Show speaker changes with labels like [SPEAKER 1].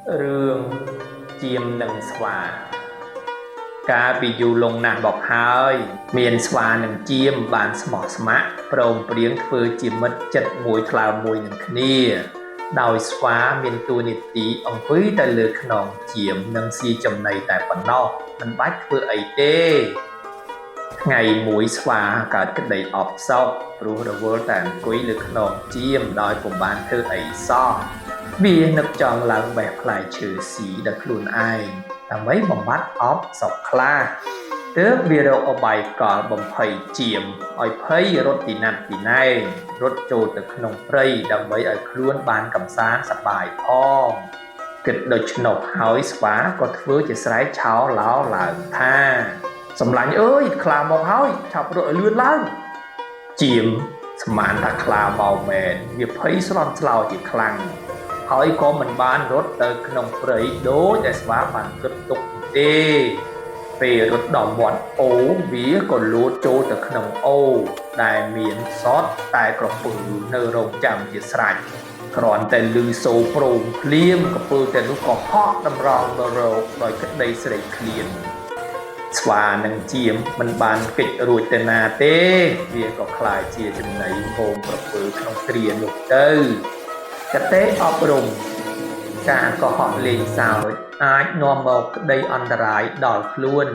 [SPEAKER 1] រឿងចៀមនិងស្វាកាលពីយូរលង់ណាស់មកហើយ មានស្វានិងចៀមបានស្មោះស្ម័គ្រព្រមព្រៀងធ្វើជាមិត្តចិត្តមួយថ្លើមមួយនឹងគ្នា ដោយស្វាមានតួនាទីអង្គុយតែលើខ្នងចៀមនិងស៊ីចំណីតែប៉ុណ្ណោះមិនបាច់ធ្វើអីទេ ថ្ងៃមួយស្វាកើតក្តីអផ្សុកព្រោះរវល់តែអង្គុយលើខ្នងចៀមដោយពុំបានធ្វើអីសោះវានឹកចង់ឡើងបេះផ្លែឈើស៊ីដោយខ្លួនឯងដើម្បីបំបត្តិអផ្សុកខ្លះទើបវារកឧបាយកលបំភ័យចៀមឲ្យភ័យរត់ពីណាត់ពីណែងរត់ចូលទៅក្នុងព្រៃដើម្បីឲ្យខ្លួនបានកំសាន្តសប្បាយផងគិតដូច្នោះហើយស្វាក៏ធ្វើជាស្រែកឆោឡោឡើងថា សម្លាញ់អើយខ្លាមកហើយឆាប់រត់ឲ្យលឿនឡើងចៀមស្មានថាខ្លាមកមែនវាភ័យស្លន់ស្លោជាខ្លាំងហើយក៏មិនបានរត់ទៅក្នុងព្រៃដូចដែលស្វាបានគិតទុកទេពេលរត់ដល់មាត់អូរវាក៏លួចចូលទៅក្នុងអូរដែលមានសតតែក្រពើនៅរងចាំជាស្រេចគ្រាន់តែឮសូរប្រោមភ្លាមក្រពើទាំងនោះក៏ហក់តម្រង់មករកដោយក្តីស្រេកឃ្លាន ស្វានិងចៀមមិនបានគេចរួចទៅណាទេវាក៏ក្លាយជាចំណីហ្វូងក្រពើក្នុងគ្រានោះទៅកតេអប់រំការកុហកលេងសើចអាចនាំមកក្តីអន្តរាយដល់ខ្លួន